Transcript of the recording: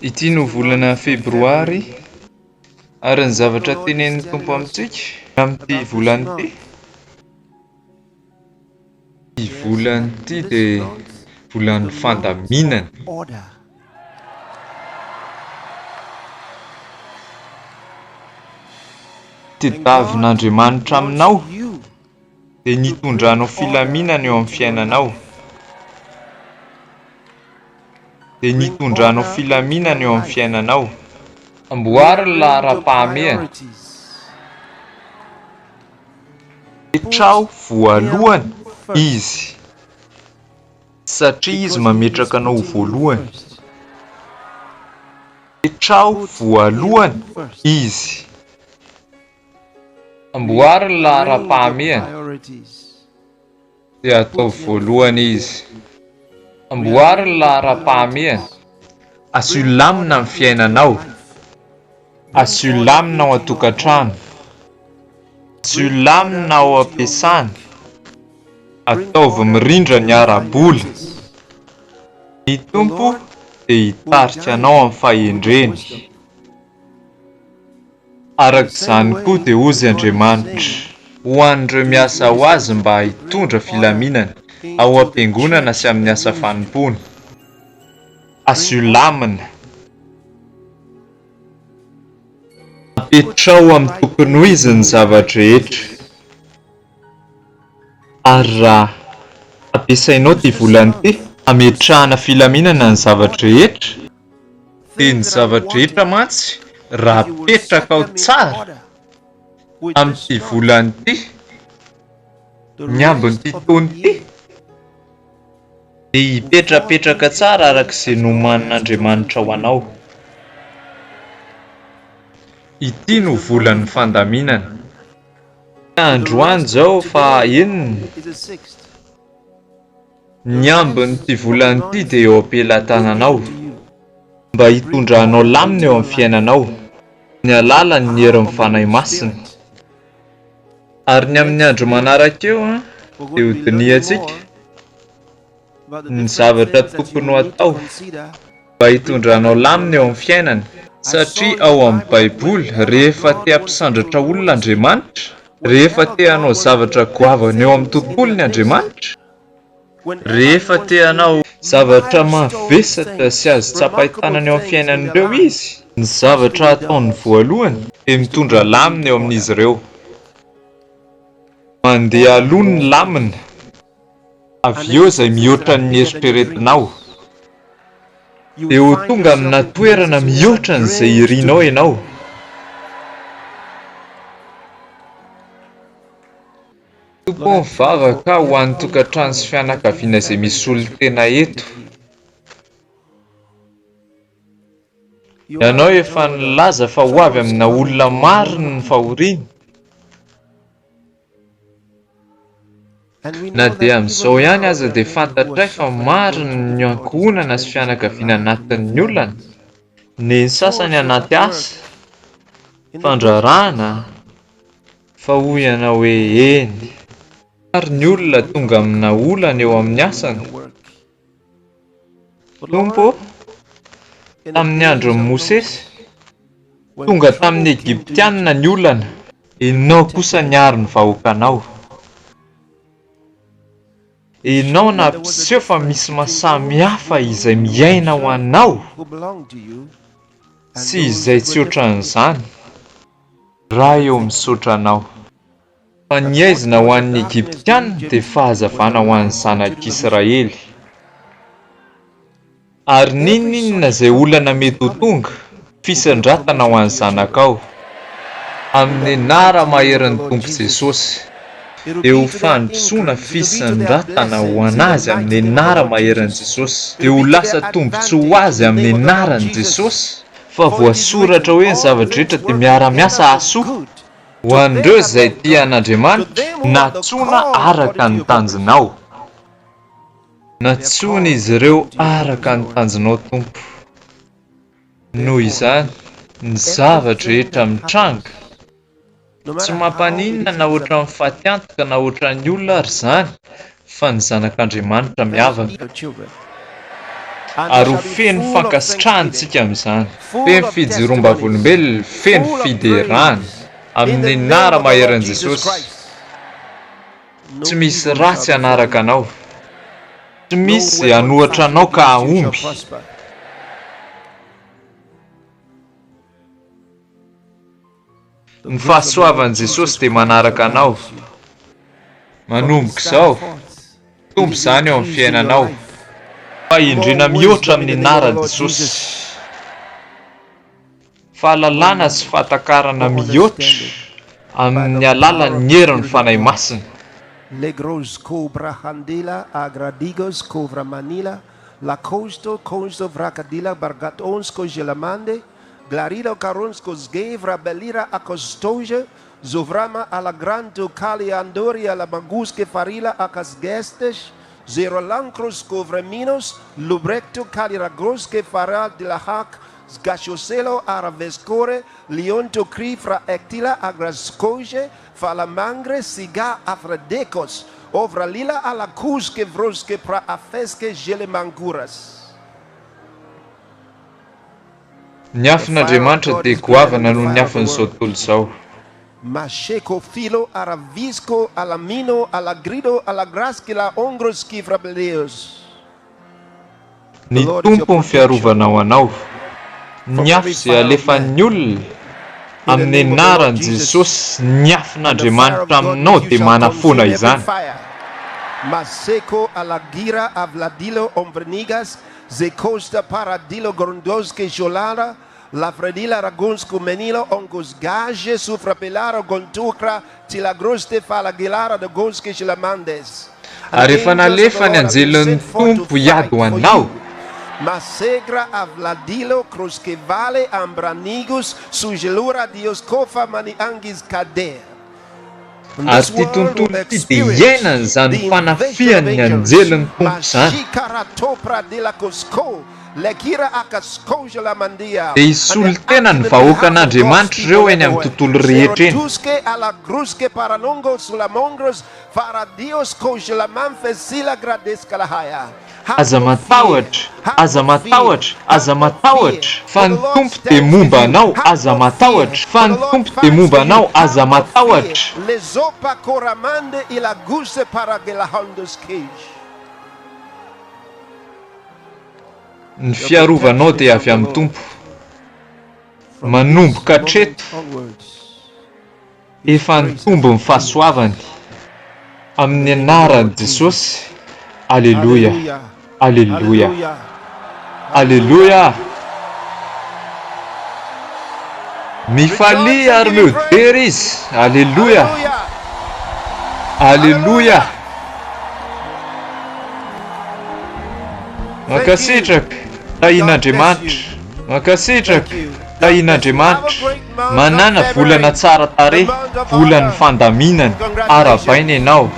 Ity no volana febroary ary ny zavatra tenenin'ny Tompo amintsika amin'ity volana ity, ity volana ity dia volan'ny fandaminana. Tadiavin'Andriamanitra aminao dia ny hitondranao filaminana eo amin'ny fiainanao. Dia ny hitondranao filaminana eo amin'ny fiainanao. Amboary ny laharam-pahamehana. Petraho voalohany izy. Satria izy mametraka anao ho voalohany. Petraho voalohany izy. Amboary ny laharam-pahamehana. Dia ataovy voalohany izy. Amboary ny laharam-pahamehana. Asio lamina ny fiainanao. Asio lamina ao an-tokantrano. Asio lamina ao am-piasana. Ataovy mirindra ny ara-bola. Ny Tompo dia hitarika anao amin'ny fahendreny. Araka izany koa dia hozy Andriamanitra ho an'ireo miasa ho Azy mba hitondra filaminana ao am-piangonana sy amin'ny asa fanompoana. Asio lamina. Apetraho amin'ny tokony ho izy ny zava-drehetra. Ary raha ampiasainao ity volana ity hametrahana filaminana ny zava-drehetra, dia ny zava-drehetra mantsy raha apetrakao tsara amin'ity volana ity, ny ambin'ity taona ity, dia hipetrapetraka tsara araka izay nomanin'Andriamanitra ho anao. Ity no volan'ny fandaminana. Androany izao faha enina, ny ambin'ity volana ity dia eo am-pelatananao, mba hitondranao lamina eo amin'ny fiainanao, amin'ny alalan'ny herin'ny Fanahy Masina. Ary ny amin'ny andro manaraka eo dia hodinihantsika ny zavatra tokony ho atao mba hitondranao lamina eo amin'ny fiainana, satria ao amin'ny Baiboly, rehefa te hampisandratra olona Andriamanitra, rehefa te hanao zavatra goavana eo amin'ny tontolony Andriamanitra, rehefa te hanao zavatra mavesatra sy azo tsapain-tanana eo amin'ny fiainan'ireo Izy, ny zavatra ataony voalohany dia mitondra lamina eo amin'izy ireo. Mandeha aloha ny lamina. Avy eo izay mihoatra ny eritreretinao, dia ho tonga amina toerana mihoatra an'izay irinao ianao. Tompo ô, mivavaka aho ho an'ny tokantrano sy fianakaviana izay misy solontena eto. Ianao efa nilaza fa ho avy amina olona marina ny fahoriana. Na dia amin'izao ihany aza dia fantatray fa maro ny ankohonana sy fianakaviana anatin'ny olana, ny sasany anaty asa, fandraharahana, fa hoy ianao hoe eny. Maro ny olona tonga amina olana eo amin'ny asany. Tompo ô, tamin'ny andron'i Mosesy, tonga tamin'ny Egyptiana ny olana, Ianao kosa niaro ny vahoakanao. Ianao nampiseho fa misy maha samy hafa izay miaina ho Anao sy izay tsy ohatran'izany. Ray ô, misaotra Anao. Fa ny haizina ho an'ny Egyptiana dia fahazavana ho an'ny zanak'Israely. Ary n'inon'inona izay olana mety ho tonga, fisandratana ho an'ny zanakao. Amin'ny anara-maherin'ny Tompo Jesosy, dia ho fandrosoana fisandratana ho an'azy amin'ny anara-maherin'i Jesosy. Dia ho lasa tombontsoa ho azy amin'ny anaran'i Jesosy, fa voasoratra hoe ny zava-drehetra dia miara-miasa hahasoa. Ho an'ireo izay tia an'Andriamanitra, nantsoina araka ny tanjonao. Nantsoina izy ireo araka ny tanjonao, Tompo. Noho izany, ny zava-drehetra mitranga, tsy mampaninona na ohatran'ny fatiantoka na ohatran'ny olona ary izany, fa ny zanak'Andriamanitra miavaka. Ary ho feno fankasitrahana isika amin'izany. Feno fijoroam-bavolombelona, feno fiderana. Amin'ny anara-maherin'i Jesosy. Tsy misy ratsy hanaraka anao. Tsy misy izay hanohatra anao ka hahomby. Ny fahasoavan'i Jesosy dia manaraka anao. Manomboka izao, mitombo izany eo amin'ny fiainanao. Fahendrena mihoatra amin'ny anaran'i Jesosy. Fahalalana sy fahatakarana mihoatra amin'ny alalan'ny herin'ny Fanahy Masina. Legros cobra handila agradigos cobra manila lacosto consto vracadila bargatonsco gelamande glarido caronsco sgevra belira acostoge zovrama alagranto cali andoria lamagusque farila acasgestes zerolancros covreminos lubrecto caliragrosque fara de la hac Sgashoselo aravescore lionto cri fra ectila agrascoge falamangre siga afradecos ovralila alacusque vrosque pra afesque gelemanguras. Ny afon'Andriamanitra dia goavana noho ny afon'izao tontolo izao. Masheko filo aravisco alamino alagrido alagrasquila ongrosqui frabeleos. Ny Tompo ny fiarovana ho anao. Ny afo izay alefan'ny olona, amin'ny anaran'i Jesosy, ny afon'Andriamanitra aminao dia manafoana izany. Maseko alagira avladilo ombrnigas zekosta paradilo grondoske jolara lafredila ragonsko menilo ongos gaje sufrapelara gontukra tilagroste falagilara dogonske jilamandes. Ary efa nalefa ny anjelin'ny Tompo hiady ho anao. Masegra avladilo kroskevale ambranigus sujelura dios kofa maniangis kader. Ary ity tontolo ity dia hiainana izany fanafihan'ny anjelin'ny Tompo izany. Dia hisolo tena ny vahoakan'Andriamanitra ireo eny amin'ny tontolo rehetra eny. Aza matahotra, aza matahotra, aza matahotra, fa ny Tompo dia momba anao, aza matahotra, fa ny Tompo dia momba anao, aza matahotra. Ny fiarovanao dia avy amin'ny Tompo. Manomboka hatreto. Efa nitombo ny fahasoavany. Amin'ny anaran'i Jesosy. Aleloia. Aleloia. Aleloia. Mifalia ary omeo dera Izy. Aleloia. Aleloia. Mankasitraka. Tahin'Andriamanitra. Mankasitraka. Tahin'Andriamanitra. Manàna volana tsara tarehy, volan'ny fandaminana. Arahabaina ianao.